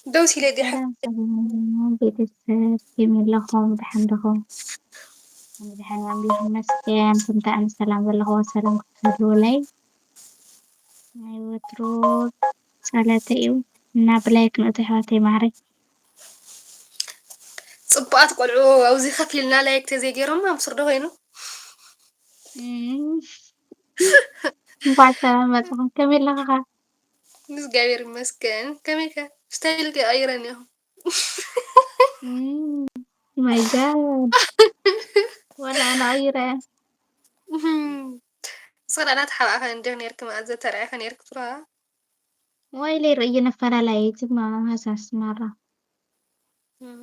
ደው ሲለ ዲሓ ሰላም ሰላም ቤተሰብ፣ ከመይ ኣለኹም? ደሓን ዲኹም? ኣነ ደሓን እየ፣ ኣምላኽ ይመስገን። ከምታ ኣነ ሰላም ዘለኹዎ ሰላም ክትህልውለይ ናይ ወትሩ ጸለተ እዩ። እና ብላይክ ንእቶ ኣሕዋተይ ማዕረይ። ጽቡቓት ቆልዑ ኣብዚ ከፊልና ላይክ ተዘይገይሮም ኣብስር ዶ ኮይኑ? እም። እንኳዕ ሰላም መጻኹም። ከመይ ኣለኻ? እግዚኣብሔር ይመስገን። ከመይ ከ? ስታይል ከ ቀይረ እኒኹ። እም፣ ማይ ጋድ። ወላ ኣነ ቀይረ። እም። ንስኺ ደኣ እናተሓባእኸ እንዲኹ ነይርኪ፣ መኣዘ ተራእኸ ነይርኪ ትብሎ? ዋይ ለይ ርእይ ነፈላለይ፣ እዚማ ሃሳስ ማራ። እም።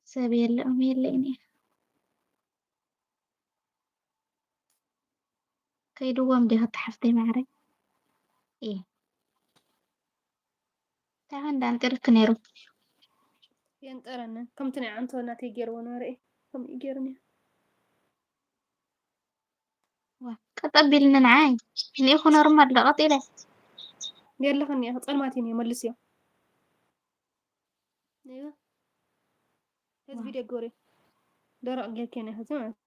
ሰብ የለኦም የለይን እየ። ከይድዎም ዲኻ እታ ሓፍተይ ማዕረይ? እየ። እንታይ ኸ እንዳንጠረክ ነይሩ? የንጠረኒ። ከምቲ ናይ ዓንቶ ናተይ ገይርዎ ነበረ እየ። ከምኡ እዩ ገይሩኒ። ዋ፣ ቀጥ ኣቢልኒ ንዓይ። እኔ እኮ ኖርማል ዶ ቀጥ ኢለ? የለኽን እየ። ጸልማት እየ፣ መልስዮ። ነይዋ። ሕዚ ዋ። ቪድዮ ጎሪ። ደረቕ ጌርኪ ናይ ሕዚ ማለት።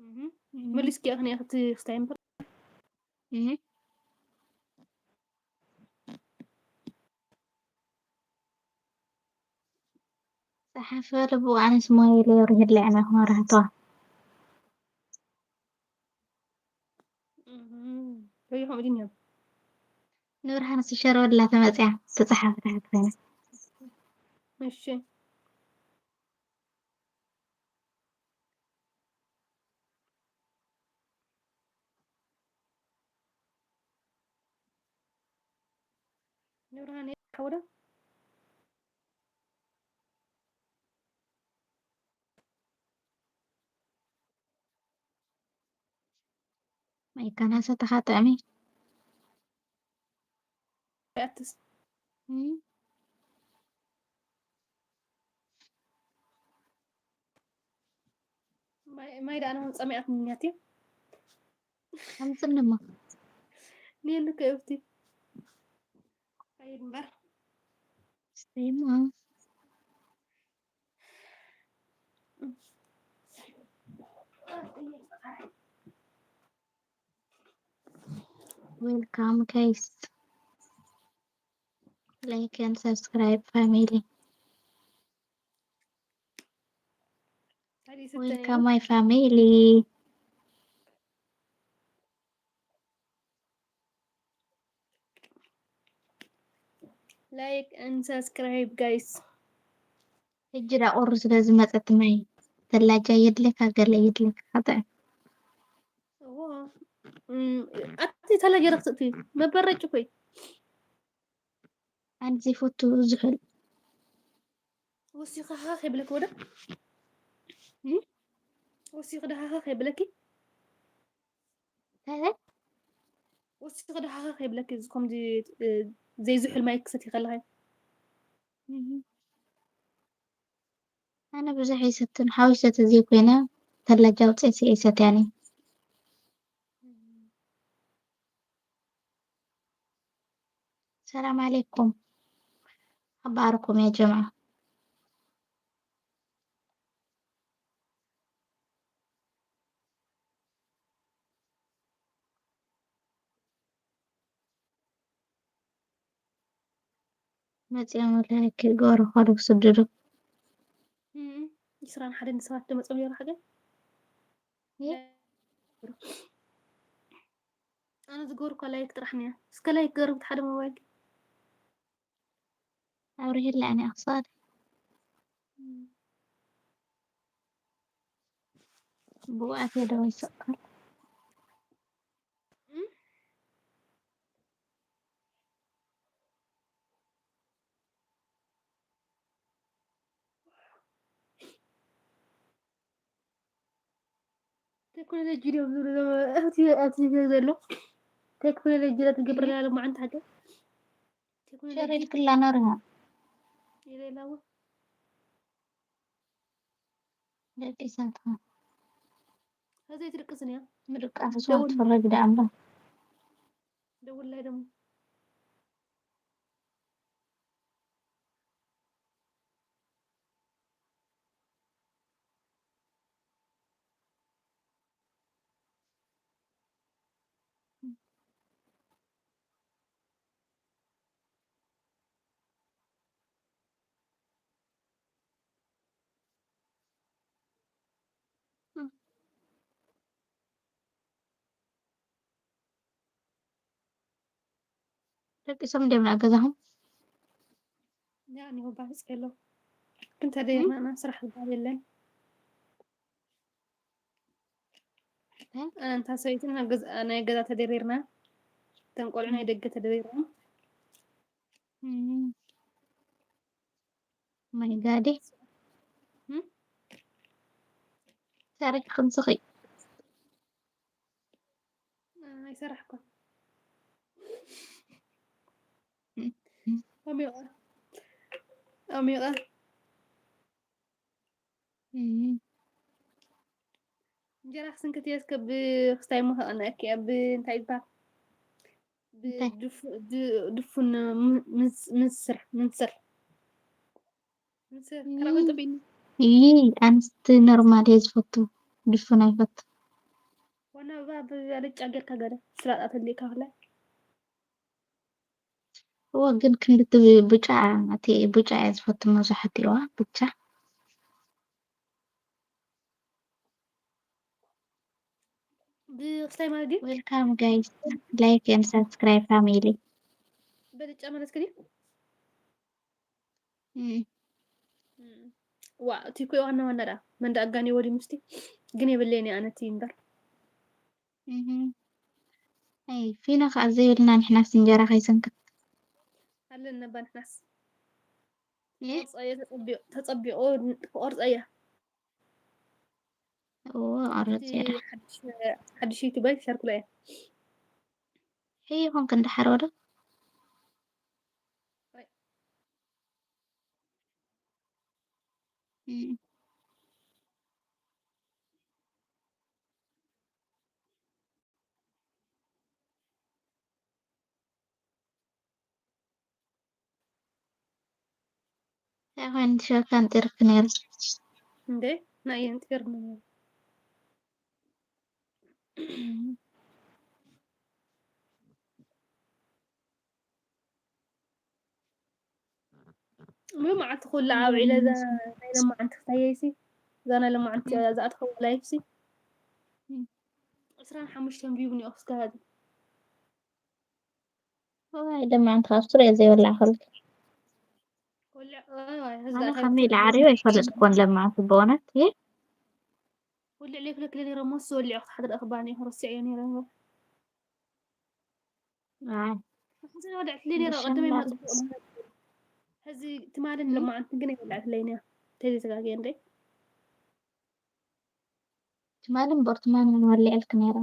እህ። እህ። መሊስኪ ኣኽኒ ክትስታይ እምበር። እህ። ጸሓፈ ልቡ ኣነስ ሞባይለይ ኣብሪህለይ ኣነ ክመርሃቶ። እህ። ርእይኹም ድንዮም? ንብርሃን ስሸረወላ ተመጽያ ተጸሓፈ ታሕቲ ኮይና። እሺ። ንብርሃን ሓወዳ? ማይካ ናሰተኻ ጥዕሚ። ኣትስ። እም። ማይ፣ ማይ ደኣ ንኹን ጸሚኣትኒ እያ። ኣምጽኒ እሞ። ንየኒ ከ እብቲ። ከይድ እምበር። ስተይ እሞ። Welcome, guys. Like and subscribe, family. Welcome, my family. Like and subscribe, guys. ሕጂ ዳ ቁሪ ስለ ዝመጸት ማይ ተላጃ የድልየካ፣ ገለ የድልየካ፣ ከጥዕም። እዎ። እም፣ ኣቲ ተላጃ ዶ ክትእትዊ? መበረጭ ኮይ። ኣነ ዘይፈቱ ዝሑል። ወሲኺ ሃሃ ከይብለኪ ወደ? እም? ወሲኺ ዶ ሃሃ ከይብለኪ? እንታይ? ወሲኺ ዶ ሃሃ ከይብለኪ፣ እዚ ከምዚ፣ እ፣ ዘይዝሑል ማይ ክሰቲ ከለኺ? እህ። ኣነ ብዙሕ ኣይሰትን፣ ሓዊሰ ተዘይኮይነ ተላጃ ኣውፅኤ እየ ሰትያኒ። ሰላም ዓለይኩም። ኣባርኩም ያ ጀምዓ። መፂኦም ላይክ ይገበሩ ከሉ ክስድዱ። እም፣ ዒስራን ሓደን ሰባት ዶ መፂኦም ነይሩ ሓገን? የ? ኣነ ዝገበርኳ ላይክ ጥራሕ እያ። እስከ ላይክ ገርብት ሓደ ሞባይል። ኣብርሂላ እኔ ኣኽሳድ። እም። ብዋት የደወይ ሰቕል። እም? ቴክኖሎጂ ድዮም ዝብሉ ዘለዉ? እቲ ኣብዚ ዘሎ ቴክኖሎጂ ዶ ትገብር እም። ዘላ ሎማዓንቲ ሃገር? ቴክኖሎጂ ሸር ኢልክላ ነርና። የሌላዎ። ደቂ ሳትኻ። ከዚ ኣይትድቅስን እያ። ምድቃስ እሷ ትፍረድ ደኣ እምበር። ደውልላይ ደግሞ። ደቂሶም እንዲዮም ናብ ገዛኹም? ያ እኒሆ ባሕፂ ኣሎ። ግን ተደይርና ኢና፣ ስራሕ ዝበሃል የለን። ኣነ እንታ ሰበይትን ኣብ ገዛ፣ ናይ ገዛ ተደሪርና፣ እተን ቆልዑ ናይ ደገ ተደሪርና። ማይ ጋዴ እም? ሰሪሕኩም ስኺ። ኣይሰራሕኩን። ኣሚቐ ኣሚቐ እም፣ እንጀራ ክስንክት እየ እስከ ብክስታይ ሞ ከቐንአኪ እየ። ብእንታይ ይባል? እንታይ? ብድፉ- ድ- ድፉን ም- ምንስ- ምንስር ምንስር ምንስር እም። ከራኸ ጥቢኒ ይይ ኣንስቲ ኖርማል እየ ዝፈቱ፣ ድፉን ኣይፈቱ። ዋና ብባ ብኣልጫ ጌርካ ገለ ስላጣ ተሊእካ ብላይ እወ ግን ክንድቲ ብጫ፣ እቲ ብጫ እየ ዝፈቱ መብዛሕትኡ ብጫ። ብክስታይ ማለት ድዩ? Welcome guys, like and subscribe family። በልጫ ማለት ክዲ እም፣ ዋ እቲ ኮ ዋና ዋና ዳ መንዳ ኣጋኒ ወዲ ምስቲ ግን የብለኒ ኣነቲ እምበር እም። ኣይ ፊና ከዓ ዘይብልና ንሕናስ እንጀራ ከይሰንክት ኣለን ነባ ንሕናስ እ? ቆርፀየ ተፀቢቑ ተፀቢቑ ቆርፀየ እዎ ኣረፅ እቲ የዳ ሓድሽ ሓድሽ ዩቱበይ ሸርክሎ እየ ሕይኹን ክንድሓር ወደ እም። እንታይ ኮይኑ ትሸርካ ኣንጢርክ ነይሩ እንዴ ናይ ኣንጢርኒ ነይሩ ሙሉ መዓልቲ ኩሉ ኣብዒለ እዛ ናይ ለማዓንቲ ክታየይሲ እዛ ናይ ለማዓንቲ እዛ ኣትኸው ላይፍሲ ዕስራን ሓሙሽተን ቪው እኒኦ ክስከ ሀዚ ዋይ ለማዓንቲ ካብ ስሩ እየ ዘይወላዕ ከልክ ወልዕ ዋይ ሀዚ ኣነ ኣታይ ከመይ ዳዕሪዮ ኣይፈልጥ ኮን ለማዓንቲ በእውነት እ ወልዕ ለይክለክለ ነይረ ሞስ ወልዕ ክትሓድረ ክባኒ ረሲዐዮ ነይረ ኣይ ሕዚ ወልዕትለይ ነይረ ቀደመ ብሸላ ይመፅእ ሕዚ ትማልን ለማዓንቲ ግን ኣይወልዕትለይ ነይረ ተዘጋግየ እንደ ትማልን በርትማን ምን ወልዕልክ ነይረ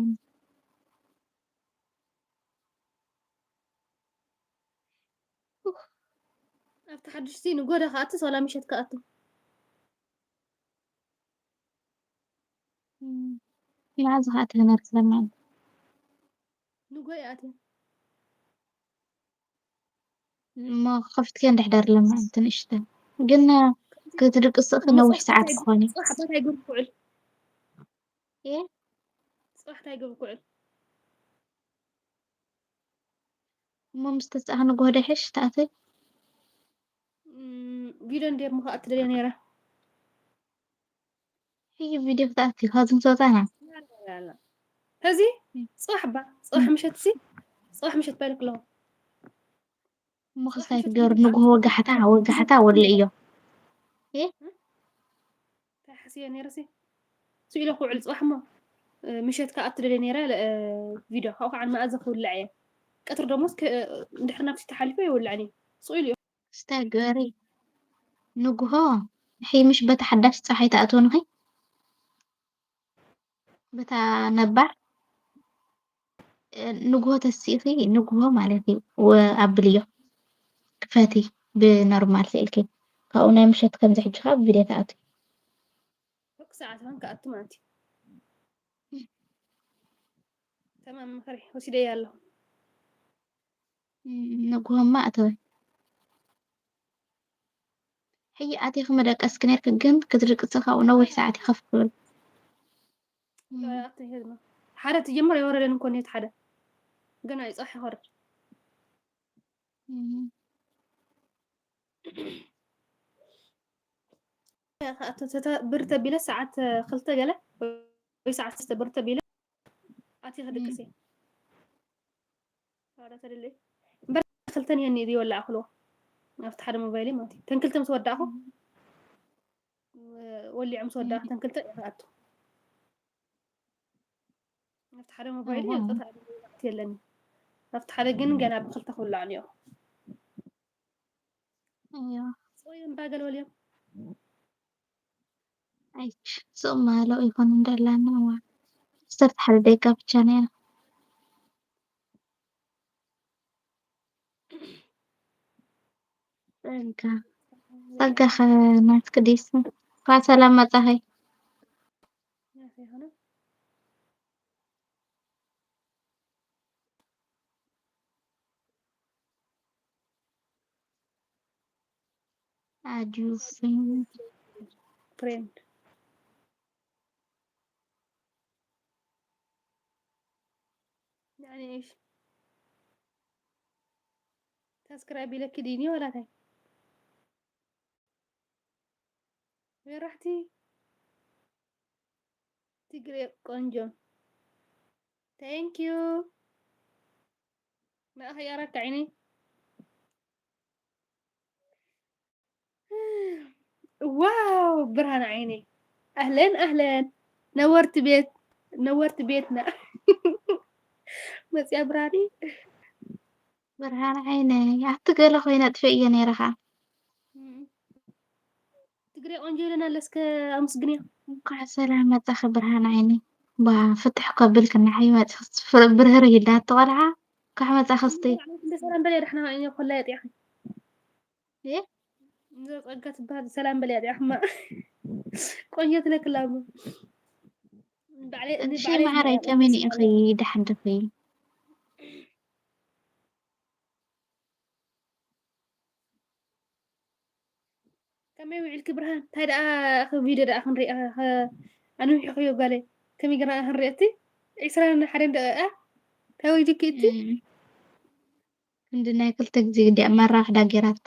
ኣብቲ ሓድሽቲ ንጎደ ከኣቱ ሰላ ምሸት ከኣቱ መዓዝ ከዓ ትህነር ስለማን ንጎይ ኣትየ እሞ ከፍትከ እንድሕደር ለማን ትንሽተ ግን ክትድቅስኺ ነዊሕ ሰዓት ክኾን እዩ ፅባሕ ኣባታይ ግብሪ ክውዕል እ ፅባሕ ታይ ግብሪ ክውዕል እሞ ምስ ተፃእኺ ንጎደ ሕሽ ተኣትይ ቪድዮ እንዴር ምኸኣ ትደልየ ነይረ ሕጂ ቪድዮ ክትኣትዩ ካብዚ ምስ ወፃና ሕዚ ፅባሕ ባ ፅባሕ ምሸት ሲ ፅባሕ ምሸት ባይልክ ኣለኹ እሞ ክስታይ ትገብር ንግሆ ወጋሕታ ወጋሕታ ወልዕዮ እንታይ ሓስየ ነይረ ሲ ስኢለ ክውዕል ፅባሕ እሞ ምሸት ከዓ ኣትደልየ ነይረ ቪድዮ ካብኡ ከዓ መኣዘ ክውልዕ እየ ቀትሪ ደሞ እንድሕር ናብቲ ተሓሊፈ ይውልዕን እዩ ስኢሉ እዩ ክስታይ ግበሪ ንግሆ ሕይ ምሽ በታ ሓዳሽ ፀሓይ ትኣትወንኺ በታ ነባር ንግሆ ተሲእኺ ንግሆ ማለት እዩ ኣብልዮ ክፈቲ ብኖርማል ስእልኪ ካብኡ ናይ ምሸት ከምዚ ሕጂ ከዓ ቪድዮ ተኣትዩ ክሰዓት ሆን ከኣቱ ማለት እዩ ተማም ምኽሪ ወሲደያ ኣለኹ። ንግሆማ ኣተወ። ሕጂ ኣቲኺ መደቀስኪ ነርኪ፣ ግን ክትድቅሲ ካብኡ ነዊሕ ሰዓት ይኸፍል። ሓደ ትጀምር የወረደን እኮ ኔት ሓደ ገና ይጻሕ ይኸርድ። ብር ተቢለ ሰዓት ክልተ ገለ ወይ ሰዓት ሰለስተ ብር ተቢለ ኣቲ ክድቅስ እየ። ዋላ ተደለይ እምበር ክልተ ንየኒ ድዩ ወላ ኣኽልዎ ኣብቲ ሓደ ሞባይል ማለት እዩ። ተን ክልተ ምስ ወዳእኹ ወሊዖም ምስ ወዳእኹ ተን ክልተ እየ ክኣቱ ኣብቲ ሓደ ሞባይል የለኒ። ኣብቲ ሓደ ግን ገና ብክልተ ክውላዕ እኒኦ። እዮ ወይ እምባ ገለ ወልዮም ኣይ ስቕ ማለው ይኹን እንደላና እዋ ዓሰርተ ሓደ ደቂቃ ብቻ ነይራ። ጸጋ ጸጋ ከናትክ ዲስ እንኳን ሰላም መጻኸይ። Add you friend. Friend. يعني ايش؟ سبسكرايب لك ديني ولا تاي؟ وين رحتي؟ تقري قنجم. Thank you. ما أخي أراك عيني. واو برهان عيني. أهلين أهلين. نورت بيت نورت بيتنا. مس يا براني. ብርሃን ዓይነይ ኣቲ ገለ ኮይነ ኣጥፍእዮ ነይረ ኸዓ። ትግሬ ቆንጆ ይለናል። እስከ ኣመስግንዮ። እንኳዕ ሰላም መጻኺ ብርሃን ዓይነይ። ባ ፍትሕ እኮ ኣቢልክና ሓይ መጻኺ ብርህርህ ኢላ ኣቲ ቆልዓ። እንኳዕ መጻኺ እስቲ። ሰላም በልያ ዳሕና ዓይነ ኮላ የጥያኺ። እ? ጸጋ ትበሃል ሰላም በልያ ዲኣ ሕማ ቆንጆ ትለክላ እሞ እሺ ማዕረይ ከመይ ኢኺ? ደሓን ዲኺ? ከመይ ውዒልኪ ብርሃን? እንታይ ደኣ ቪድዮ ደኣ ክንሪኣ ኣንዊሕኽዮ ጓለይ። ከመይ ገና ክንሪኦ እቲ ዒስራን ሓደን ደቂቃ ተወይድኪ እቲ ክንዲ ናይ ክልተ ግዜ ግዲ መራብሕ ዳጌራቶ።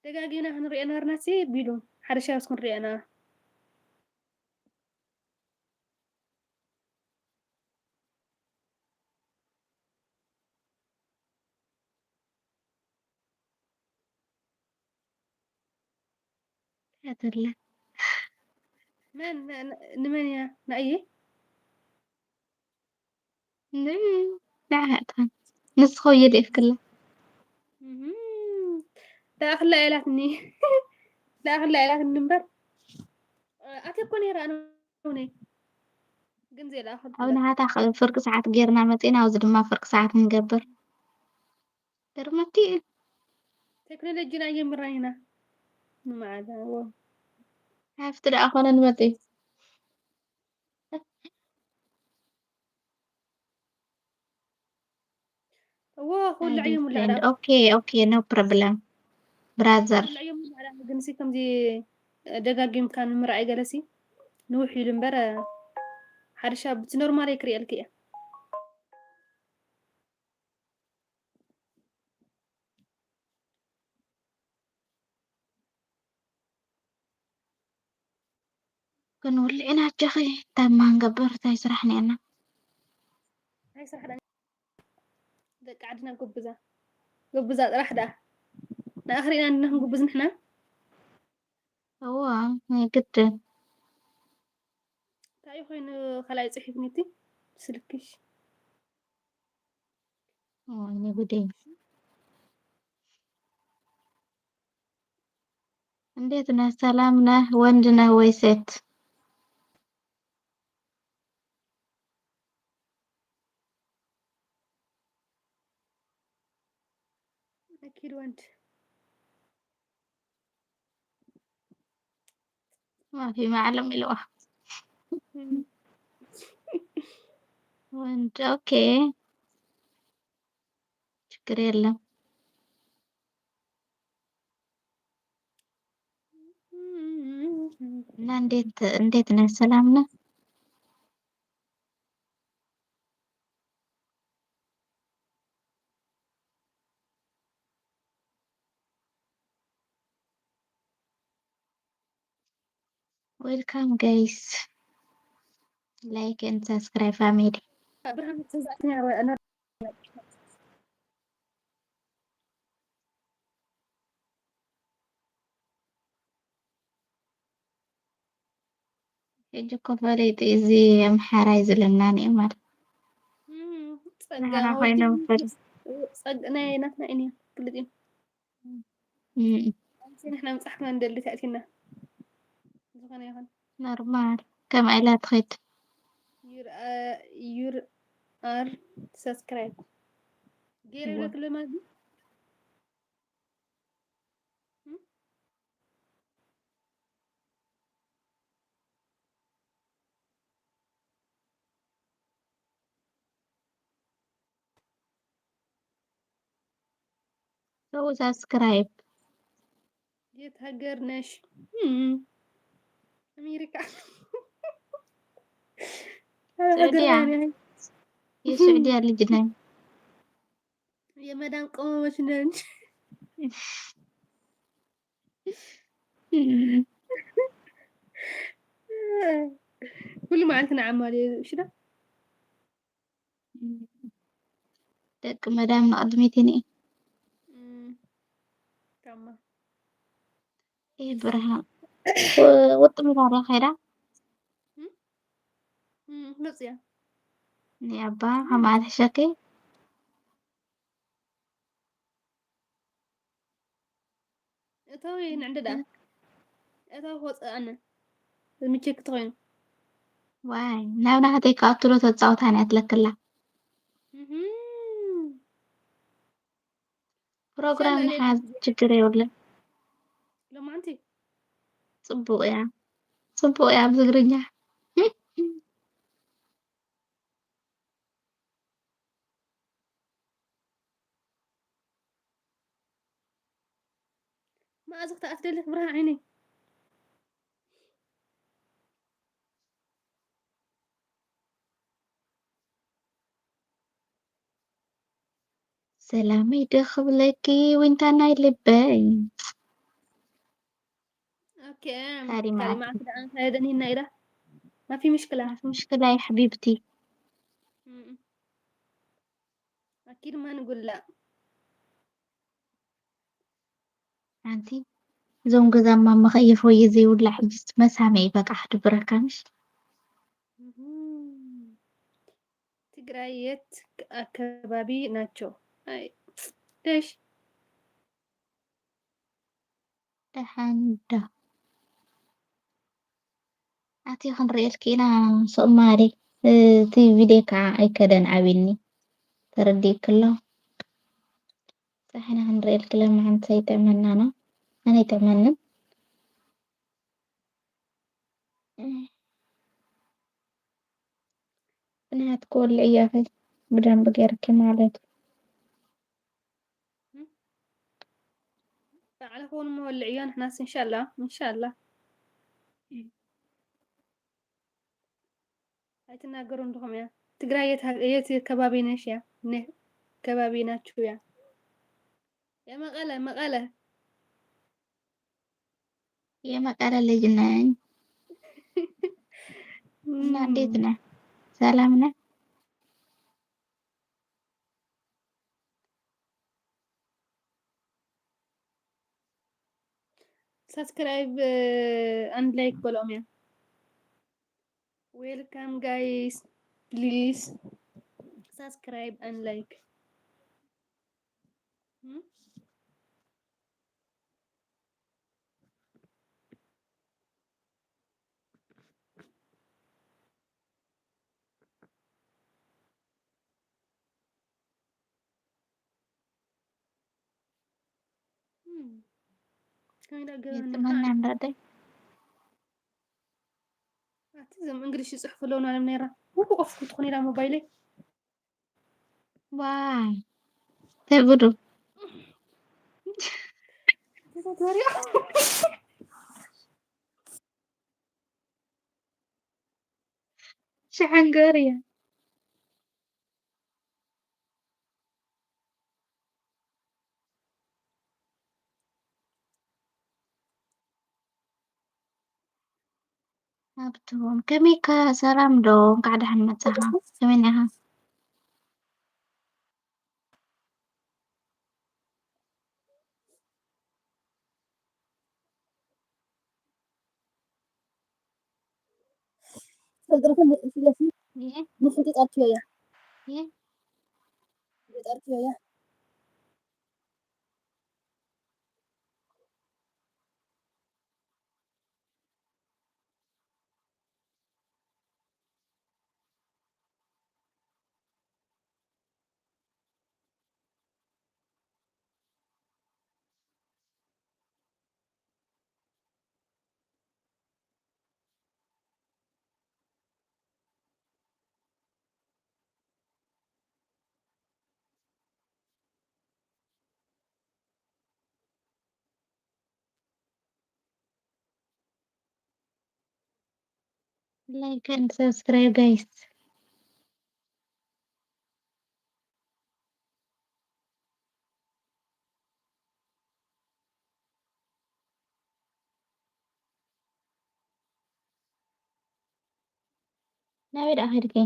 ደጋጊና ክንሪኦ ነበርና ሲ ቢሉ ሓደ ሻውስ ክንሪኦ ነበረ። ያተላ መን ንመን እያ ናእየ ንዓእታን ንስኸው የልእፍክላ ዳእኽላ ኢላትኒ ዳእኽላ ኢላትኒ እምበር ኣትየ እኮ ነይረ ኣነ እውን እየ። ግን ዘይለኣኸሉ ኣብ ናሃታ ፍርቂ ሰዓት ጌርና መፂና ኣብዚ ድማ ፍርቂ ሰዓት ንገብር። ገርመቲ እዩ። ቴክኖሎጂና ጀምርና ኢና ንመዓልታ ሃፍቲ ደኣ ኮነ ንመፂ እዎ ክውላዕ እዮም ውላዕ okay okay no problem brother ክውላዕ እዮም ውላዕ ግን ሲ ከምዚ ደጋጊምካ ንምርኣይ ገለሲ ንውሕ ኢሉ እምበር ሓደሻ ብቲ ኖርማል ክርእየልክ እየ ክንውልዕ ኢና ኣጆኺ እንታይ እማ ክንገብር እንታይ ስራሕ እኒአና እንታይ ስራሕ ደኣ ደቂ ዓድና ጎብዛ ጎብዛ ጥራሕ ደኣ ንኣኽሪና እንድና ክንጉብዝ ንሕና እዋ ናይ ግድን እንታይ ኮይኑ ካልኣይ ፅሒፍኒ እቲ ስልክሽ ወይኔ ጉደይ እንዴት ነህ? ሰላም ነህ? ወንድ ነህ ወይ ሴት? أكيد وأنت ማፊ ማዕለም ኢልዋ። ወንድ፣ ኦኬ፣ ችግር የለም። እና እንዴት፣ እንዴት ነህ? ሰላም ነህ? Welcome, guys. Like and subscribe, family. ብርሃን ትንሳኤ ሕጂ እኮ ፈሊጡ እዚ ኣምሓራይ ዝለና እኒኦ ማለት። እም፣ ጸጋ ናህና ወዲ ኮይኖም ፈል- ጸጋ ናይ ናትና እዩ ፍልጥ እዩ። እም። ኣንቺ ንሕና ምጻሕክና ንደሊ ተኣቲና። ዝኾነ ይኹን። ኖርማል። ከምኣ ኢላ ትኸይድ። You are, you are subscribe። ገይረ እወ። ይብለክ ለማዚ። እም? So subscribe. የት ሃገር ነሽ? እም፣ ኣሜሪካ። ስዑድያ። ሃገር ነኝ። የስዑድያ ልጅ ነኝ። የመዳም ቅመሞች ነን። እም። ኩሉ መዓልቲ ንዓማል እዩ ሽዳ። ደቂ መዳም ንቕድሚት እኒ። እም፣ ታማ። ይህ ብርሃን ወጥ ሚራ ዶ ኸይዳ? እም? እም፣ መጽያ። ንኣባ ከም ኣትሕሸኪ። እታዊ ንዕንዲ ደኣ። እታዊ ክወፅእ ኣነ። ዝምቸኪ ተኾይኑ። ዋይ፣ ናብ ናህተይ ክኣቱ ዶ ተጻውታ ናይ ትለክላ? እህም። ፕሮግራም ሰላም ንሓዝ፣ ችግር የብሉን። ሎማዕንቲ? ጽቡቕ እያ። ጽቡቕ እያ ኣብ ዝግርኛ። መኣዝ ክትኣትደልክ ብርሃን ዓይነይ? ሰላመይ ዶ ክብለኪ ዊንታ ናይ ልበይ። ኦኬ፣ ካሪማ ካሪማ ኣቲ። ኣቲ ደኣ እንታይ ደኒና ኢላ? ማፊ ምሽክላ። ማፊ ምሽክላ ያ ሓቢብቲ። እም። ኣኪድ ማን ጉላ። ኣንቲ እዞም ገዛ ማማ ከየፈየ ዘይብላ ሕጅስ መሳመ እዩ በቃ ክድብረካ ምሽ? እም። ትግራይ የት ኣከባቢ ናቸው? ኣይ፣ ደሽ። ደሓን ዶ? ኣቲ ክንርእየልኪ ኢና ሶማሌ። እቲ ቪድዮ ከዓ ኣይከደን ዓብኒ። ተረዲእኪ ኣሎ? ጸሓይና ክንርእየልኪ ለማዓንቲ ይጥዕመና ነው። ኣነ ይጥዕመንን። ብናትኪ ወልዕዮ ኸይ ብደንብ ጌርኪ ማለት እዩ። ባዕልኺ እውን መወልዕዮ ንሕናስ እንሻላ፣ እንሻላ። ኣይትናገሩ እንዲኹም እያ። ትግራይ የት ሀ-፣ የት ከባቢ ነሽ እያ? ነ-፣ ከባቢ ናችሁ እያ? የመቐለ፣ መቐለ። የመቀለ ልጅ ነኝ። እና እንዴት እም። ነህ? ሰላም ነህ? ሳብስክራይብ፣ እ፣ ኣንድ ላይክ በልኦም እያ። Welcome guys, please subscribe and like. እም? እም። ከመይ ዳገበኒ የጥመና ኸዓ? እንዳደይ። እዞም እንግሊሽ ይፅሕፉ ኣለዉ ናለም ነይራ። ውቁ ኦፍ ክትኾን ኢላ ሞባይለይ። ዋይ ተብዱ ተዛተሪያ ሽሕንገር እያ። ኣብቶም ከመይካ ሰላም ዶ? እንኳዕ ደሓን መጻኻ። ከመይ ኔኻ? ፈልጥረከ ንሕንጢጣችዮ እያ። ይህ ጣርክዮ እያ። Like and subscribe, guys. ናበይ ደኣ ከድኪ?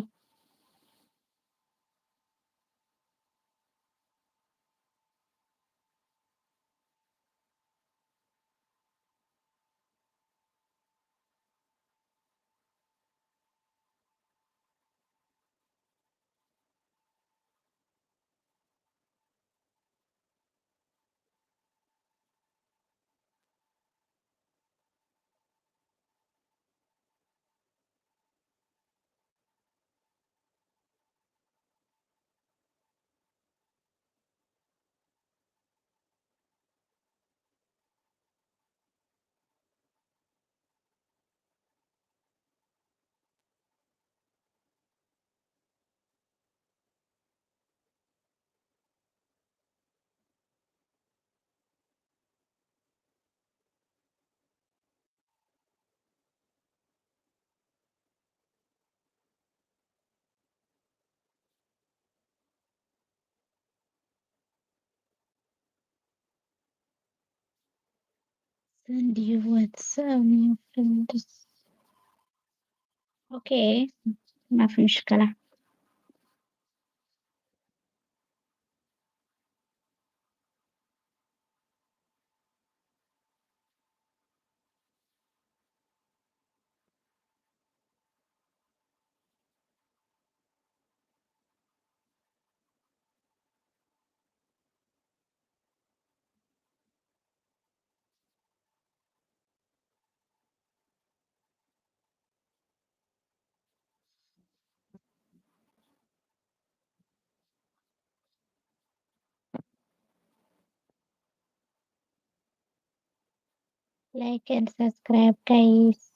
Send you WhatsApp, new friends. Okay, ما في مشكلة. Like and subscribe, guys.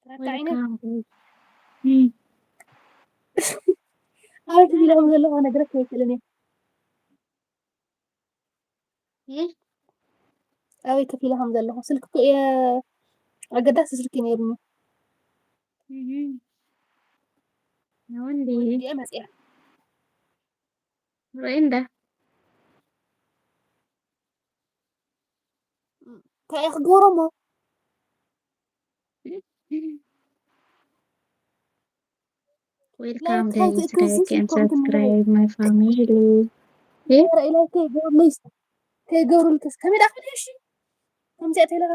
ትረካ ዓይነት ኣበይ ኢሎም ዘለኹ ነግረክ ይክእልን እየ። ኣበይ ከፊለ ከም ዘለኹ ስልኪ እኮ እየ ኣገዳሲ ስልኪ ነይሩኒ። ወንዴ ወዲኤ መፅያ ርኢ እንዳ እንታይ እየ ክገብሮ እሞ Welcome ላይክ ሓንቲ guys, እኮ like and ኮንኩም subscribe my family. ላይክ ከይገብሩልይስ ከይገብሩልከስ ከመይ ደኣ ክልሽ ከምዚኣ ተይለኻ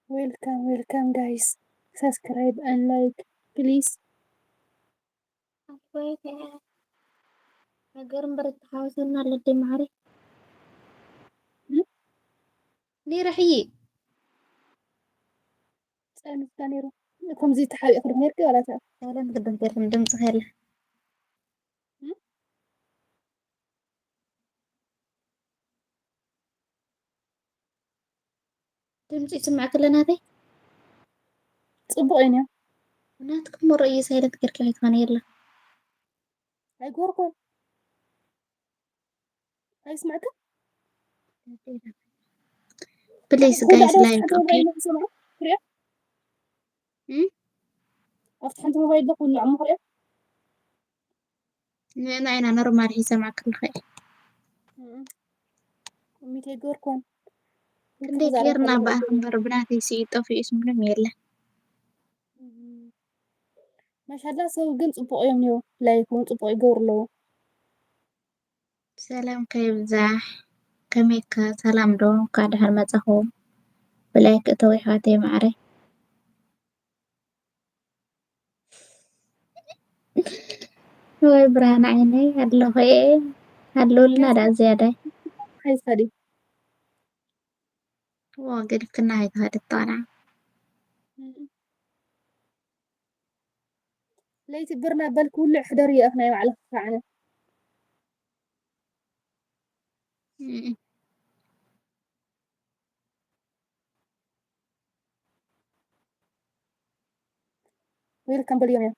Welcome, welcome, guys. Subscribe and like, please. ኣቦይ ነገር እምበር እተሓወሰና ኣሎ ደይ ማዕረ ነይረ ሕይ ጸኒፍካ ነይሩ። ከምዚ ተሓቢእክ ዶ ነርኪ ዋላ ታ? ሰላም ግድም ገርም ድምፂ ከላ ድምፂ ይስማዕ ክለ ናተይ ጽቡቕ እዩ ነይሩ። ናትኩም ርእዩ ሳይለንት ገርኪ ኣይትኾነ የላ ኣይጎርኩን። ኣይስማዕካ? please guys like okay ኣብቲ ሓንቲ ሞባይል ዶ ክውላዕ እሞ ክሪኦ? ንዕና ኢና ኖርማል ሒሰማ ክንኽእል ሚት ኣይገርኩን። ክንደይ ጌርና ብኣኽ እምበር ብናተይ ስኢት ጠፊኡስ ምንም የለ ማሻላ ሰብ ግን ጽቡቕ እዮም ነይሩ። ላይክ እውን ጽቡቕ ይገብሩ ኣለዉ። ሰላም ከይብዛሕ ከመይከ ሰላም ዶ እንኳዕ ደሓን መጻኹም ብላይክ እተው ይሕዋተይ ማዕረይ ወይ ብርሃን ዓይነይ ኣለኹ እየ ሃልውልና ደኣ ዝያዳይ ሓይሳ ድዩ ዎ ገዲፍክና ኣይትኸዲ እታ ቆልዓ ለይቲ ብር እናበልክ ውልዕ ሕደሪ እየ ናይ ባዕልኺ ከዓ ዌልካም በልዮም እዮም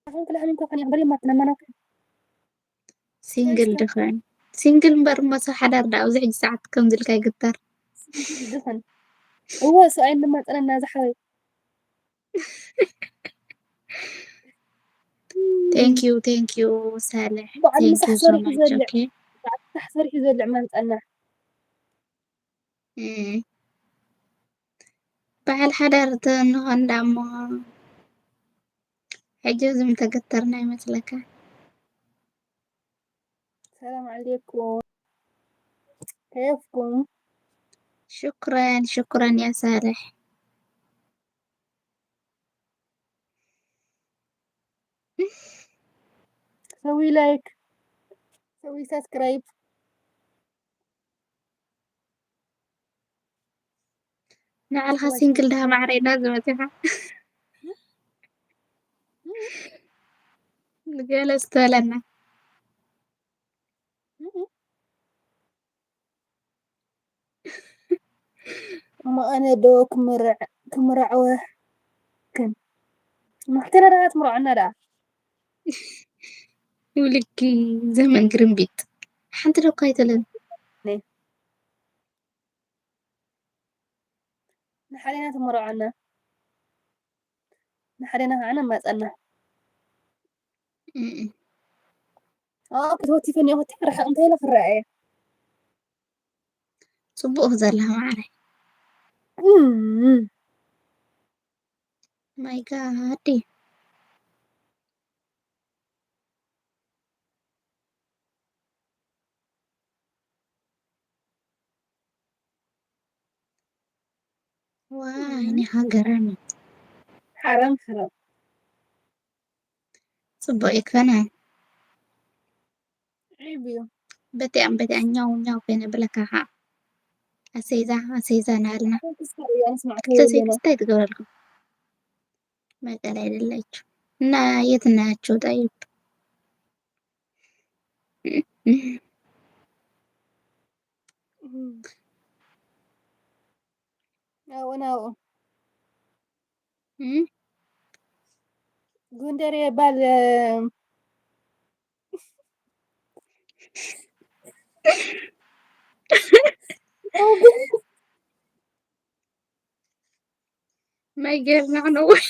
ኣኹም ክልሕም እንኳ ከን በልዮም ማትነመናከ ሲንግል ድኸን ሲንግል እምበር እሞ ሰብ ሓዳር ዳ ኣብዚ ሕጂ ሰዓት ከምዚ ኢልካ ይግበር ድኸን እዎ ሰብኣይ እንማፀነና ዝሓወይ thank you thank you ሳልሕ በዓል thank ምሳሕ you so ሰሪሑ much ዘልዕ okay ምሳሕ ሰሪሑ ዘልዕ ማምፀና እም። በዓል ሓዳር ተንኾን ዳሞ ሕጂ እዚ ምተገተርና ይመስለካ ሰላም ዓሌኩም ከየፍኩም ሽኩረን ሽኩረን ያ ሳልሕ ሰዊ ላይክ ሰዊ ሳብስክራይብ ንዓልኻ ሲንግል ድሃ ማዕረ ኢና ዝመፅኻ ንገለ ዝተለና እሞ ኣነ ዶ ክምርዕ ክምርዕወ ክን ማሕተና ደኣ ትምርዖና ደኣ ይብልኪ ዘመን ግርምቢጥ ሓንቲ ዶ እኳ ኣይተለን ንሓደና ትምርዖና ንሓደና ከዓ ነማፀና እም። ኣዎ ክትወቲ ፈኒኦ ክትሕርሕቕ እንታይ ኢለ ክረኣየ ፅቡቅ ዘለኻ ማዕረ እም። my god ዋይ ናይ ሃገረን ሓራም ሓራም ፅቡቅ ይክፈና በቲኣም በቲኣ ኛው ኛው ኮይነ ብለካ ከዓ ኣሰይዛ ኣሰይዛ እናበልና። ኣሰይዛ እንታይ ትገብረልኩም? መቀለ አይደላችሁ እና የት ናችሁ? ጠይብ። ናብኡ ናብኡ ጎንደር ይባል። ማይ ጌርና ክነውር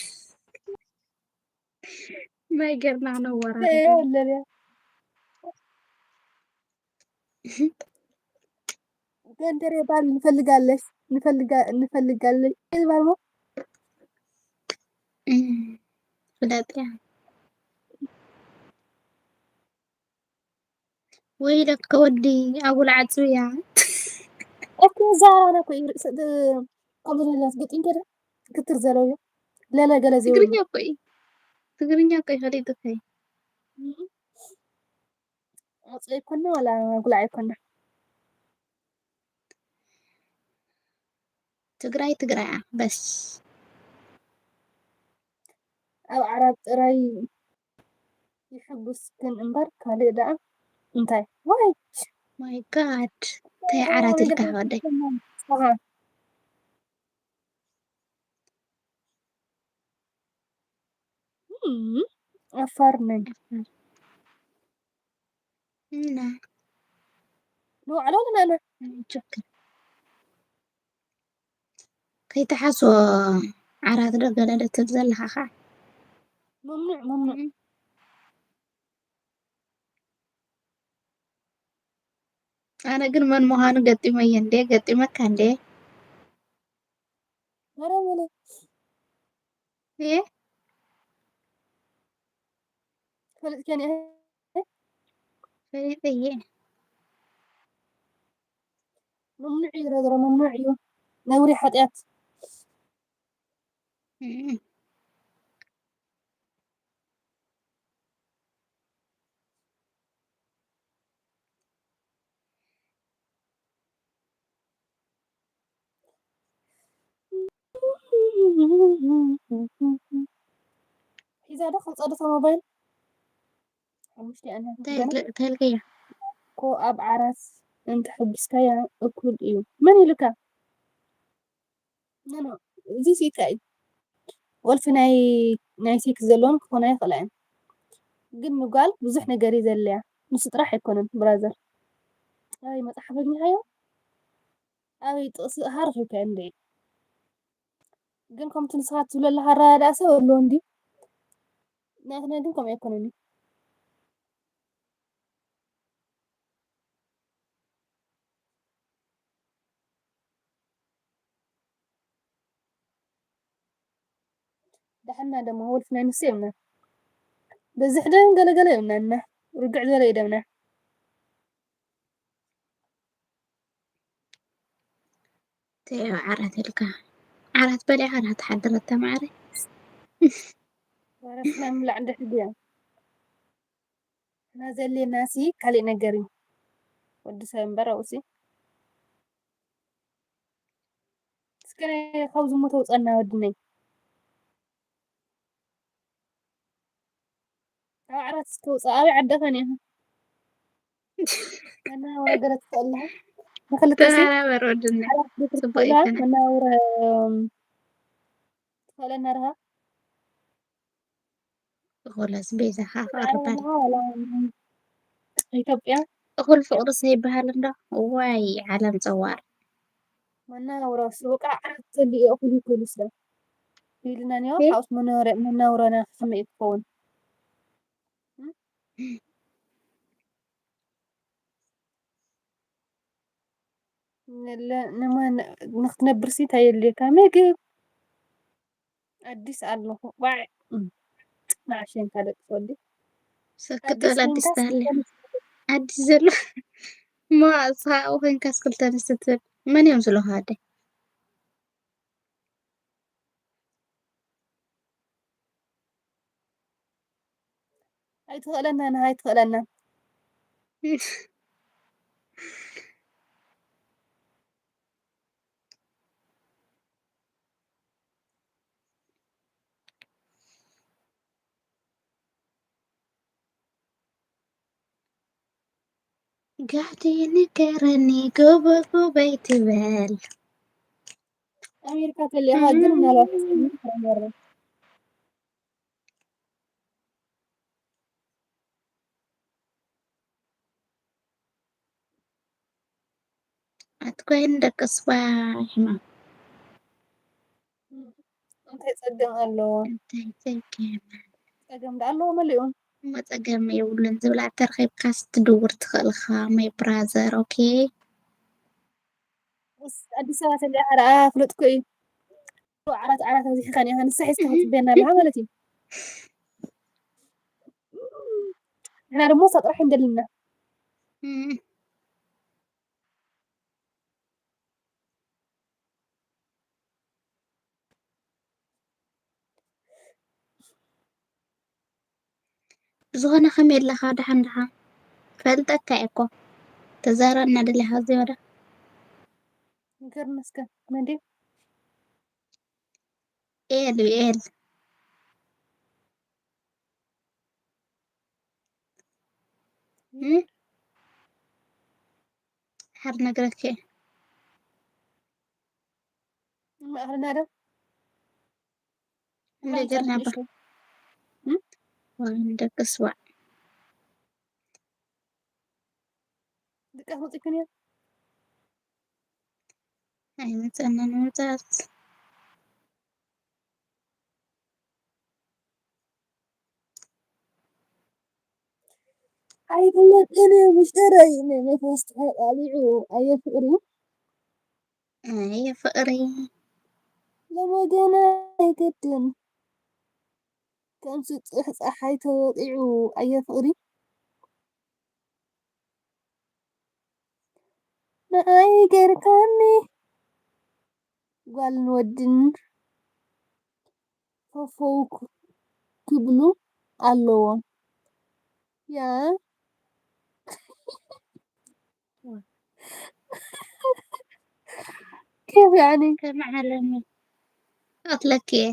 ማይ ጌርና ክነወራርድ። ጎንደር ይባል ንፈልጋለሽ ንፈልጋለሽ ይባል ነው። ፍለጥ እያ። ወይለከ ወዲ ኣጉል ዓጽብያ። እኮ ዛራና እኮ እዩ ርእሰ-፣ ከምኡ ለላት ገጢም ከደ ክትር ዘለው እዩ። ለለ ገለ ዘይብሉ። ትግርኛ እኮ እዩ። ትግርኛ እኮ እዩ ፈሊጡ እኮ እዩ። እህ። ዓጽቢ ኣይኮነ ዋላ ጉላዕ ኣይኮነ። ትግራይ ትግራይ እያ በስ። ኣብ ዓራት ጥራይ ይሕጉስክን እምበር ካልእ ደኣ እንታይ? ዋይ! My God! እንታይ ዓራት ኢልካ ወደይ? ዓፋር ነን። እና ንባዕሎም ንኣና ችግር ከይተሓስቦ ዓራት ዶ ገለ ዶ ትብል ዘለኻ ኸዓ? መምኑዕ፣ መምኑዕ። ኣነ ግን መን ምዃኑ ገጢመዮ እንዴ? ገጢመካ እንዴ? ኧረ በለ። እየ? ፈሊጥከን እየ። ፈሊጠ እየ። መምኑዕ እዩ፣ ረዝረ መምኑዕ እዩ። ነውሪ ሓጢኣት። እም። ሒዛ ዶ ከውጻ ዶ እታ ሞባይል? ሓሙሽተ እያ እኒሃ እንታይ ገና። ኢል-፣ እንታይ ኢልከያ? እኮ ኣብ ዓራት እንተሐጒስካያ እኩል እዩ። መን ኢሉካ? ኖ፣ ኖ፣ እዚ ሲ እንታይ እዩ? ወልፊ ናይ፣ ናይ ሴክስ ዘለወን ክኾና ይኽእላ እየን። ግን ንጓል ብዙሕ ነገር እዩ ዘድልያ። ንሱ ጥራሕ ኣይኮነን ብራዘር። ኣበይ መጽሓፍ ኣግኒኻዮ? ኣበይ ጥቕሲ ሃ ረኺብካዮ እንዴ? ግን ከምቲ ንስኻ ትብሎ ኣለኻ ኣረዳድኣ ሰብ ኣለዎ እንድዩ። ናትና ግን ከምኡ ኣይኮነን እዩ። ደሓና ደሞ ወልፍና ንሱ የብና። በዝሕ ደም ገለገለ የብና እና ርግዕ ዝበለ እዩ ደምና። ተይው ዓራት ኢልካ። ዓራት በሊዕካ ዳ ትሓድር እታ ማዕረ። ዓራትና ምብላዕ እንድሕር ድያ? እና ዘልየናሲ ካሊእ ነገር እዩ። ወዲ ሰብ እምበር ኣብኡሲ። እስከ ካብዚ እሞ ተውፀና ወድነይ። ካብ ዓራት እስከ ውፃእ። ኣበይ ዓዲ ኸን ኢኻ? መናውራ ገለ ትኽእል ኣለኻ? ንኽልተ ሲ ተበራበር ወድነይ። ዓራት ቤት ጽቡቅ ትኽእላ ይኮነ። መናውራ፣ እም፣ ትኽእለና ርሃ? እኹለስ ቤዛኻ ትኽእላ ክቐርበል። ርሃ ዋላ ኢትዮጵያ? እኹል ፍቕሪ ዘይበሃል እንዶ? ዋይ ዓለም ጸዋር። መናውራ ሲ በቃ ዓራት ተሊኡ እኹል ይኩሉ ስለ ኢልና ኒዮ። እ? ካብኡስ መናውራ፣ መናውራና ከመይ ክኸውን? እም? ንለ-፣ ንመን-፣ ንኽትነብር ሲ እንታይ የድልየካ? ምግብ። ኣዲስ ኣለኹ። ዋዕ። እም። ንዓሸንካ ደቂ ወዲ። ሰክት ኣዲስ በል፣ ኣዲስ ኮይንካስ ተሃልያ። ክልተ ኣንስቲ። ኣዲስ ዘሎ። እሞ ኣብኡ ኮይንካስ ክልተ ኣንስቲ ትብል። መን እዮም ዝለኹ ኣደ? ኣይትኽእለና፣ ንሃ ኣይትኽእለና። ጋህዲ ንገረኒ ጎቦ ጎቦ ኣይትበል። ኣሜሪካ ተሊኻ ግን ምናልባት ተጸሚም ትረመረ። ኣትኮይን ደቂ ስዋ ሕማም። እንታይ ጸገም ኣለዎ? እንታይ ጸገም? ጸገም ደኣ ኣለዎ መሊኡ። እሞ ጸገም የብሉን ዝብላ ተረኺብካስ ትድውር ትኽእል ኢኻ my brother okay። ኣዲስ ኣበባ ተሊዓ ደኣ ፍለጥኩ እዩ። ዓራት ዓራት ኣብዚሕካ ኒኻ ንሳ ሒዝካ ክትጽበየና ኣለኻ ማለት እዩ። ንሕና ድማ እሳ ጥራሕ እንደልና። እም። ብዝኾነ ከመይ ኣለኻ? ደሓን ደሓን ፈልጠካ እየ እኮ። ተዛረብና ደሊኻ ዝያዳ። ንገርኒ እስከ መን ድዩ? ኤል ኤል። እም? ሓር ነግረኪ። ማእኸልና ዶ? እንደ ጀርና ባ። እም? ወይን ደቂ ስዋዕ። ድቃስ ወፂክን እያ? ኣይመፀናን ምምፃእስ። ኣይፍለጥን ምስጢረይ ንነፋስ ተቃሊዑ ኣየ ፍቅሪ። ኣየ ፍቅሪ። ለመገና ኣይገድን ከም ስጥሕ ፀሓይ ተወቂዑ ኣየ ፍቅሪ። ንኣይ ገርካኒ ጓልን ወድን ፈፈው ክብሉ ኣለዎም። ያ كيف يعني؟ ከመይ ዓለሚ ቀትለኪ እየ።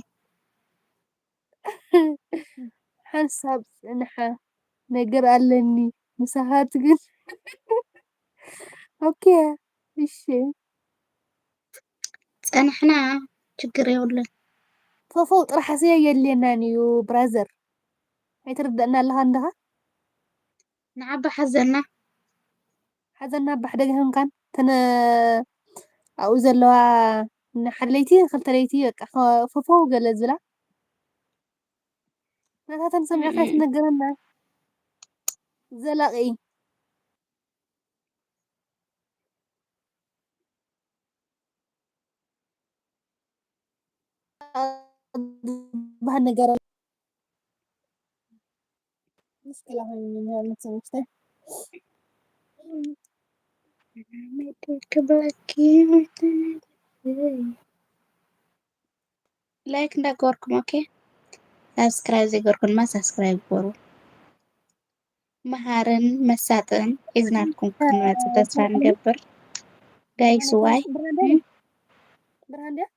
ሓንሳብ ጽንሓ ነገር ኣለኒ ምሳኻት ግን ኦኬ እሺ። ጸንሕና ችግር የብሉን። ፈፈው ጥራሕ ስየ የድልየናን እዩ ብራዘር። ኣይትርደእና ኣለኻ እንድኻ? ንዓባ ሓዘና። ሓዘና ኣባ ሓደ ገይሆንካን ተነ ኣብኡ ዘለዋ ንሓደ ለይቲ ክልተ ለይቲ በቃ ፈፈው ገለ ዝብላ ናታተን ሰሚዕካ ኣይትነገረና። ዘላቂ ዝበሃል ነገር ኣለ። ሙሽኪላ ኮይኑ እኒሀ መቸም ውሽጠይ። ላይክ እንዳገበርኩም ኦኬ። ሳብስክራይብ ዘይገርኩም ድማ ሳብስክራይብ ግበሩ። መሃርን መሳጥን ሒዝናልኩም ክንመጽእ ተስፋ ንገብር። ጋይስ ዋይ ብራንድያ ብራንድያ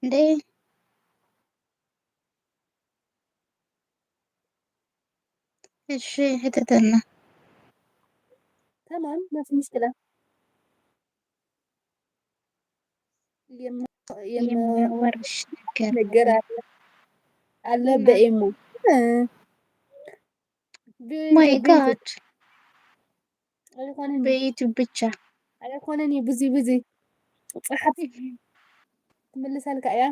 እንዴ እሺ ሕተተልና። تمام ما في مشكلة. የማወርሽ ነገር ነገር አለ አለ በኢሞ። እ፣ ብ-፣ ማይ በቤቱ ጋድ። አይኮነኒ። በዩቱብ ብቻ። አይኮነኒ ብዙ ብዙ። ጽሓፍ ትምልሰልካ እያ።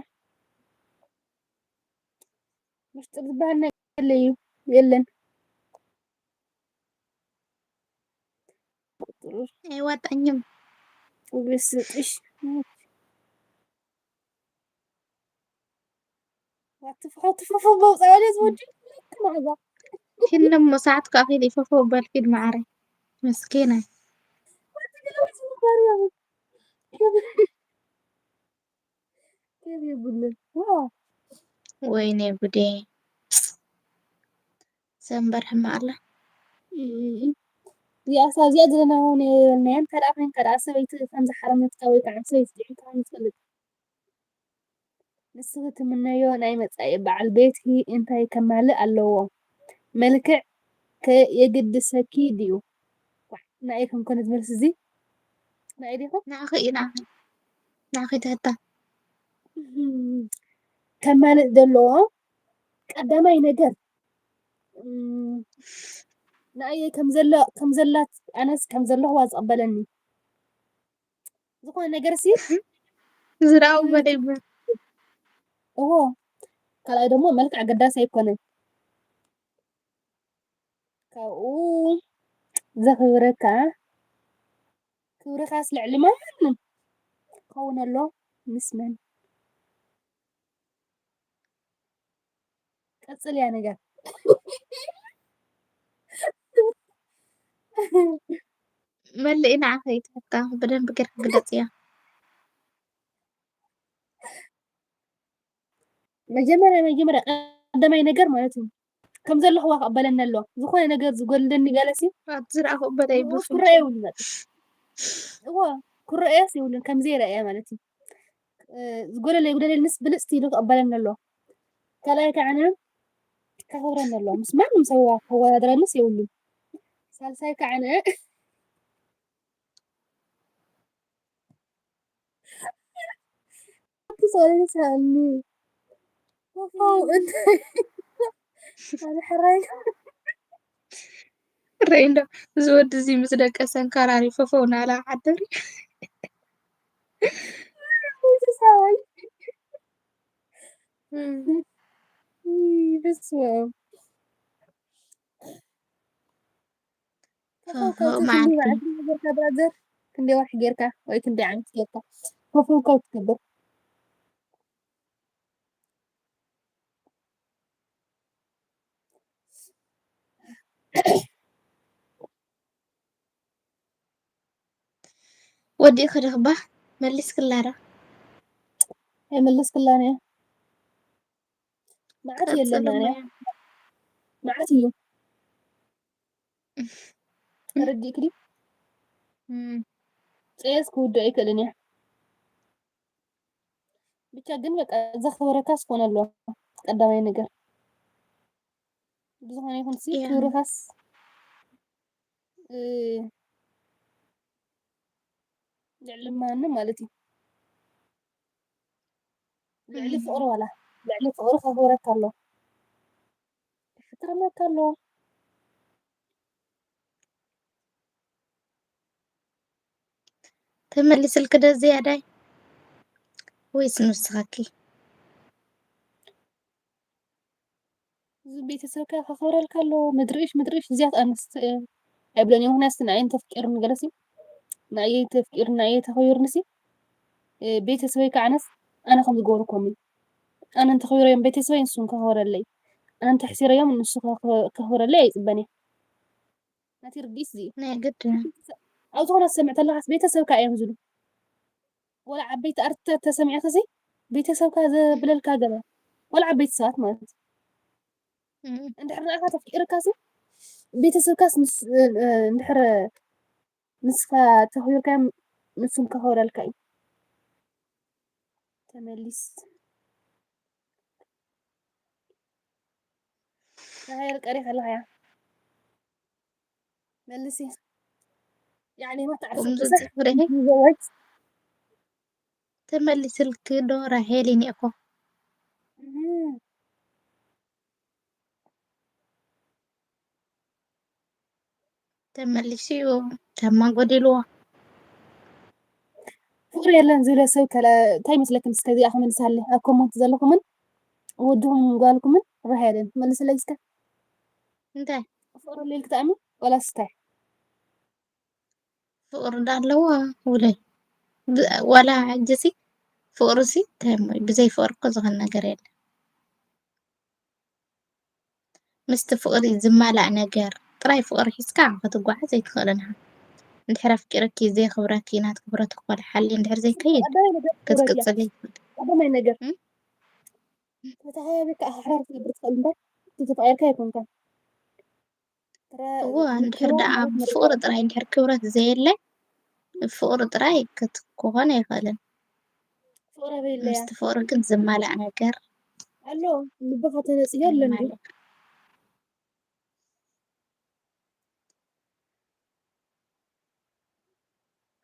ምስጢር ዝበሃል ነገር የለ እዩ። የለን። ኣይዋጣኝም። ውግስ ስጥሽ። ትፍሖ ትፍፎ መውፃ ወደ ዝወዲ ማዛ። ኪንሞ ሰዓት ከኣኺል ይፈፎ በልኪድ መዓረይ። መስኪናይ። ከብ የብሉን። ዋው። ወይኔ ጉዴ። ሰንበር ሕማ ኣላ። እም፣ እዚኣስ ኣብዚኣ ዘለና እውን የበልናያን። ካልኣ ኮይንካ ደኣ ሰበይቲ ከም ዝሓረመትካ ወይ ከዓ ሰበይቲ ጥዒምካ ከም ዝፈልጥ ንስኺ ትምነዮ ናይ መጻኢ በዓል ቤትኪ እንታይ ከማልእ ኣለዎ? መልክዕ ከ የግድሰኪ ድዩ? ዋእ፣ ንዓይ ከም ኮነ እዚ መልሲ እዚ ንዓይ ዲኹም? ንዓኺ እዩ፣ ንዓኺ። ንዓኺ ትሕታ። እህም፣ ከማልእ ዘለዎ ቀዳማይ ነገር፣ እም፣ ንዓይ ከም ዘላ-፣ ከም ዘላት ኣነስ ከም ዘለኹዋ ዝቕበለኒ። ዝኾነ ነገር ሲ ዝረኣው በደይ እዎ፣ ካልኣይ ደሞ መልክዕ ኣገዳሲ ኣይኮነን። ካብኡ ዘኽብረካ፣ ክብርኻስ ልዕሊ ማንም ክኸውን ኣሎ። ምስ መን? ቀጽልያ ነገር። መልእና ዓኸይትካ ብደንብ ጌርካ ግለጽያ። መጀመርያ፣ መጀመርያ ቀዳማይ ነገር ማለት እዩ፣ ከም ዘለኹዋ ክቕበለኒ ኣለዋ። ዝኾነ ነገር ዝጎድለኒ ገለሲ ኣቲ ዝረኣኹ በላይ ንኡስ ብፍንጭ። ክረአ የብሉን። እዎ፣ ክረአየስ የብሉን፣ ከም ዘይረኣየ ማለት እዩ። እ፣ ዝጎደለ ይጉደለልንስ ብልጽቲ ኢሉ ክቕበለኒ ኣለዎ። ካልኣይ ከዓነ ከኽብረኒ ኣለዎ። ምስ ማንም ሰብ ከወዳድረንስ የብሉን። ሳልሳይ ከዓነ ኣቲ ሶሪ ሰኒ ወፋው እንታይ ኣነ ሕራይ ርአይ እንዶ እዚ ወዲ እዚ ምስ ደቀሰ እንከራሪ ፈፈው ናላ ዓደሪ። ሰብኣይ። እም። ውይ፣ በስመ ኣብ። ፈፈው ፈፈው ካብቲ ክንደይ መዓልቲ። መዓልቲ ጌርካ ብራዘር? ክንደይ ወርሒ ጌርካ ወይ ክንደይ ዓመት ጌርካ? ፈፈው ካብ ትገብር። ወዲእኺ ዲኽባ? መሊስክላ ዶ? ኣይመለስክላን እየ። መዓት እዩ ቀጽል ኣለና እያ። እሞ። መዓት እዩ። ተረዲእክ ድዩ? እም። ጸየስ ክውድኦ ኣይክእልን እየ። ብቻ ግን በቃ ዘኽብረካስ ክኾን ኣለዎ ቀዳማይ ነገር። ብዝኾነ ይኹን ሲ እያ። ክብርኻስ፣ እ፣ ልዕሊ ማንም ማለት እዩ። ልዕሊ እም። ፍቕሪ ዋላ፣ ልዕሊ ፍቕሪ ከኽብረካ ኣለዎ። የሕትረመካ ኣለዎ። ተመሊስልኪ ዶ ዝያዳይ ወይስ ንስኻኪ? እዚ ቤተሰብካ ከኽብረልካ ኣለዎ። ምድርሽ፣ ምድርሽ እዚኣት ኣንስቲ፣ እ፣ ኣይብለን እዮም። ምኽንያቱ ንዓይ እንተፍቂሩኒ ገለሲ፣ ንዓይ ተፍቂሩኒ፣ ንዓይ ተኸቢሩኒሲ፣ እ፣ ቤተሰበይ ከዓነስ ኣነ ከም ዝገበርኮም እዩ። ኣነ እንተኽቢረዮም ቤተሰበይ ንሱ ከኽብረለይ፣ ኣነ እንተሕሲረዮም ንሱ ከኽ-፣ ከኽብረለይ ኣይጽበን እየ። ናተይ ርድኢት እዚ እዩ። ናይ ግድን። ኣብ ዝኾነ ትሰምዕ ተለኻስ ቤተሰብካ እዮም ዝብሉ። ወላ ዓበይቲ ኣርትታት ተሰሚዕካሲ ቤተሰብካ ዘብለልካ ገለ፣ ወላ ዓበይቲ ሰባት ማለት እዩ። እም። እንድሕር ንዓኻ ተፍቂርካሲ ቤተሰብካስ ምስ-፣ እ-፣ እ-፣ እንድሕር ንስኻ ተኽቢርካዮም ንሶም ከኽብረልካ እዩ። ተመሊስ። ሃየር ቀሪኻ ኣለኻያ። መልሲ። ያዕኒ ما تعرفي ከምዚ صح ጽፍሪ ይዘወጅ። ተመሊስልኪ ዶ ራሄል እኔ እኮ። እህ። ተመሊሱ እዩ። ጫማ ጎዲልዎ። ፍቕሪ የለን ዝብለ ሰብ ከለ እንታይ ይመስለክን? እስከ እዚኣ ክመልሳለ ኣብ ኮመንት ዘለኹምን ወድኹምን ጓልኩምን ራሄልን መልስለይ እስከ። እንታይ? ፍቕሪ ኣሎ ኢልክ ትኣምን ዋላስ እንታይ? ፍቕሪ ዶ ኣለዎ ውለይ? ብ-፣ ዋላ ሕጂሲ ፍቕሪሲ እንታይ እሞ እዩ? ብዘይ ፍቕሪ እኮ ዝኾነ ነገር የለን። ምስቲ ፍቕሪ ዝማላእ ነገር ጥራይ ፍቕሪ ሒዝካ ክትጓዓዝ ኣይትኽእልን ኢኻ። እንድሕር ኣፍቂሩኪ ዘየኽብረኪ ናትኪ ክብረት እኮ ልሓሊ እንድሕር ዘይከይድ ቀዳማይ ነገር ክትቅጽል ኣይትኽእልን። ቀዳማይ ነገር እም? ተተሓባቢርካ ኣሕራር ክትነብር ትኽእል እምበር ተተፋቒርካ ኣይኮንካን። እዎ፣ እንድሕር ደኣ ብፍቕሪ ጥራይ፣ እንድሕር ክብረት ዘየለ፣ ብፍቕሪ ጥራይ ክት-፣ ክኾን ኣይኽእልን። ፍቕሪ ኣበይ ኣለያ? ምስቲ ፍቕሪ ግን ዝማላእ ነገር ኣሎ፣ ልብኻ ተነጽዮ ኣሎ እንድዩ። ዝማላእ።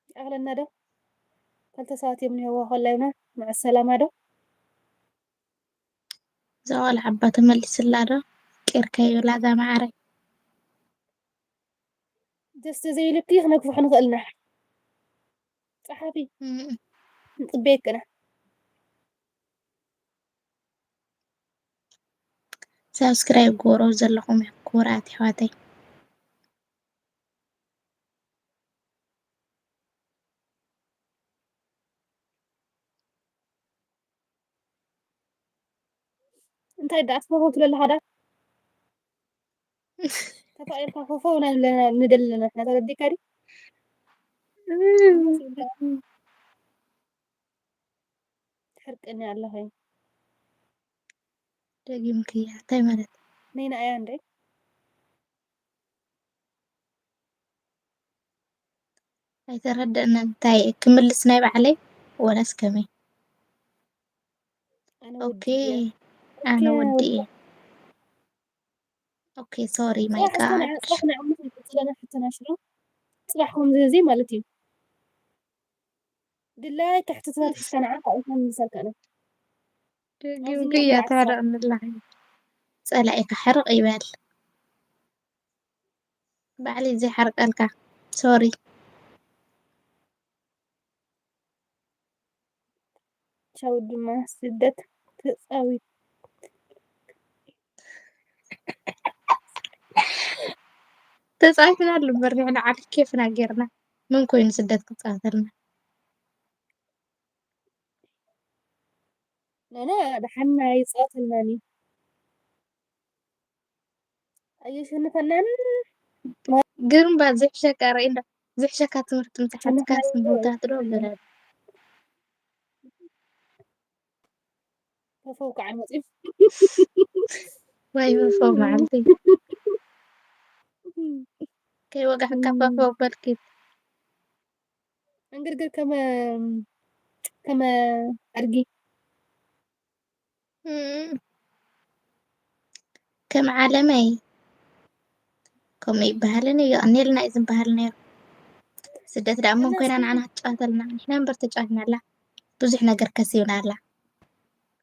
ይኣኽለና ዶ? ክልተ ሰባት እዮም እኒሀዎ፣ ኮላይና፣ መዐ ሰላማ ዶ? እዛ ቆልዓ እባ ተመሊስላ ዶ? ቂርካ ይብላ እዛ መዓረይ። ደስ ተዘይልኪ ክነግፍሕ ንኽእል ኢና። ጸሓፊ፣ እም፣ ንጽበየክና። ሳብስክራይብ ግበሩ ዘለኹም ክቡራት ኣሕዋተይ። እንታይ ደኣ ትፈኸው ትብለላ ሃዳ? ተፋቒርካ ፈፈው ናይ ንደሊ ኣለና ንሕና፣ ተረዲእካ ድዩ? ትሕርቅኒ ኣለኺ። ደጊምክያ፣ እንታይ ማለት? ነይና እያ እንዴ? ኣይተረደእናን። እንታይ ክምልስ ናይ ባዕለይ ወላስ ከመይ? ኣነ ኦኬ፣ ወዲ እየ። ኣነ ኦኬ፣ ወዲ ወዲ እየ። ኦኬ፣ ሶሪ ማይ ጽባሕ እስከ ንዓ-፣ ጋድ። ጽባሕ ንዓኹም ዝህዝይ ማለት እዩ። ድላይ ትሕትትና ትሕዝካ ንዓ ካብኡ ክንምልሰልካ ኢና። ኣብዚ ደጊምክያ ነበር ዓሳ። ታረቕኒ ኣለኺ። ጸላኢካ ሕርቕ ይበል። ባዕለይ ዘይሓርቀልካ። ሶሪ። ቻው ድማ ስደት ተጻዊት። ተጻዊትና ኣሎ እምበር ንሕና ዓዲ ኬፍና ጌርና። መን ኮይኑ ስደት ክጻወተልና? ነና ደሓና ይጻወተልናኒ። ኣየሸንፈናን። ግን እምባ ዝሕሸካ ርኢ እንዶ፣ ዝሕሸካ ትምህርቲ ምተሓዝካስ ምውታት ዶ ገለ? ፈፈው ከዓ መፅዩ። ወይ ፈፈው መዓልቲ። ከይወጋሕካ ፈፈው በልኪ። ዕንግርግር ከመ፣ ከመ ኣድጊ። እም። ከም ዓለመይ ከምኡ ይበሃልን እዩ፣ የቐንየልና እዩ ዝበሃል ነይሩ። ስደት ደኣ እሞ ኮይና ንዓና ክትጫወተልና፣ ንሕና እምበር ተጫዊትናላ፣ ብዙሕ ነገር ከሲብናላ።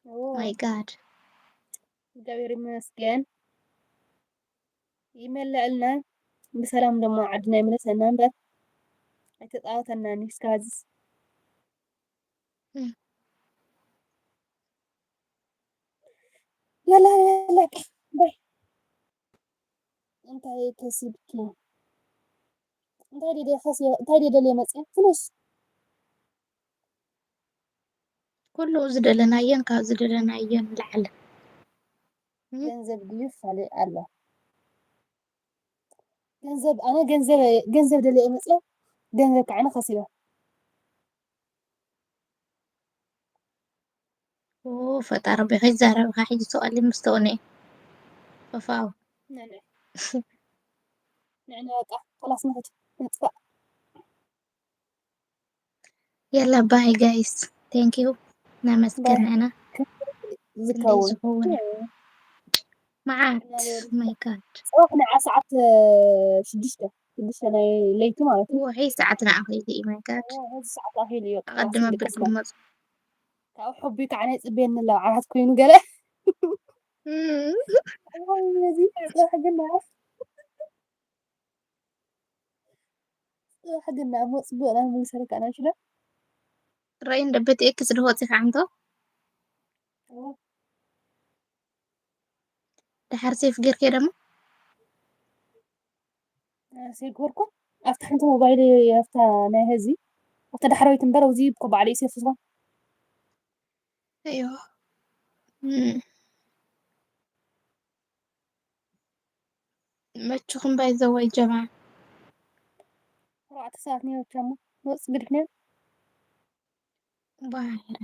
ኦ፣ ማይ ጋድ። እግዚኣብሔር ይመስገን። ይመልዐልና፣ ብሰላም ደሞ ዓድና ይመልሰና እምበር ኣይተጻወተናን እስካዝስ። እም። የላ፣ የላ፣ በቃ፣ ባይ። እንታይ ከሲብኪ? እንታይ ደልየ ከሲ-፣ እንታይ ደልየ መጽየ? ፍሉስ። ኩሉ ዝደለናዮን ካብ ዝደለናዮን ላዕሊ። እም። ገንዘብ ድዩ ፋልይ ኣሎ? ገንዘብ፣ ኣነ ገንዘብ፣ ገንዘብ ደልየ መጽየ፣ ገንዘብ ከዓ ከሲበ። ኦ፣ ፈጣሪ ቢኺ ይዛረብኻ ሕጂ ተቐሊ ምስ ተቕንኢ። ፈፋው። ንዕንዕ። ንዕንዕ በቃ፣ خلاص ንኽድ፣ ንጥፋእ። የላ ባይ ጋይስ፣ ቴንክ ዩ። ነመስግን ባይ። ንዕና። ክንደይ ዝከውን። ዝኸውን? መዓት፣ ማይ ጋድ። ጽባሕ ንዓ ሰዓት፣ እ፣ ሽዱሽተ፣ ሽዱሽተ ናይ ለይቲ ማለት እዩ። ውሒ ሰዓት ንዓ ከይዱ እዩ፣ ማይ ጋድ። ኦ፣ ሕዚ ሰዓት ኣኺሉ እዩ። ኣቐድመ ድቅስ ብድመፁ። ካብ ሕቡይ ከዓ ናይ ጽበየኒ ኣለዋ፣ ዓራት ኮይኑ ገለ። እም። ኣይ፣ ነዚ ጽባሕ ግን ንዓ፣ ጽባሕ ግን ንዓ፣ እሞ ጽቡቕ ኢና፣ ምልሰልካ ኢና፣ ሽለ። ረይ እንደ ቤት ኤክስ ዶ ወፂኻ ዓንቶ? እዎ። ደሓር ሴፍ ጌርኬ ደሞ? እ፣ ሴፍ ገርኩ። ኣብታ ሓንቲ ሞባይል፣ ኣብታ ናይ ህዚ፣ ኣብታ ዳሕረወይቲ እምበር፣ ኣብዚ እኮ ባዕለይ ሴፍ ዝኾን። እዮ። እም። መችኹም ባይ ዘ ወይ ጀማ? ኣርባዕተ ሰባት ነይሩ ቻሞ። ወጽ ግድፍ ነይሩ። ባሕሪ።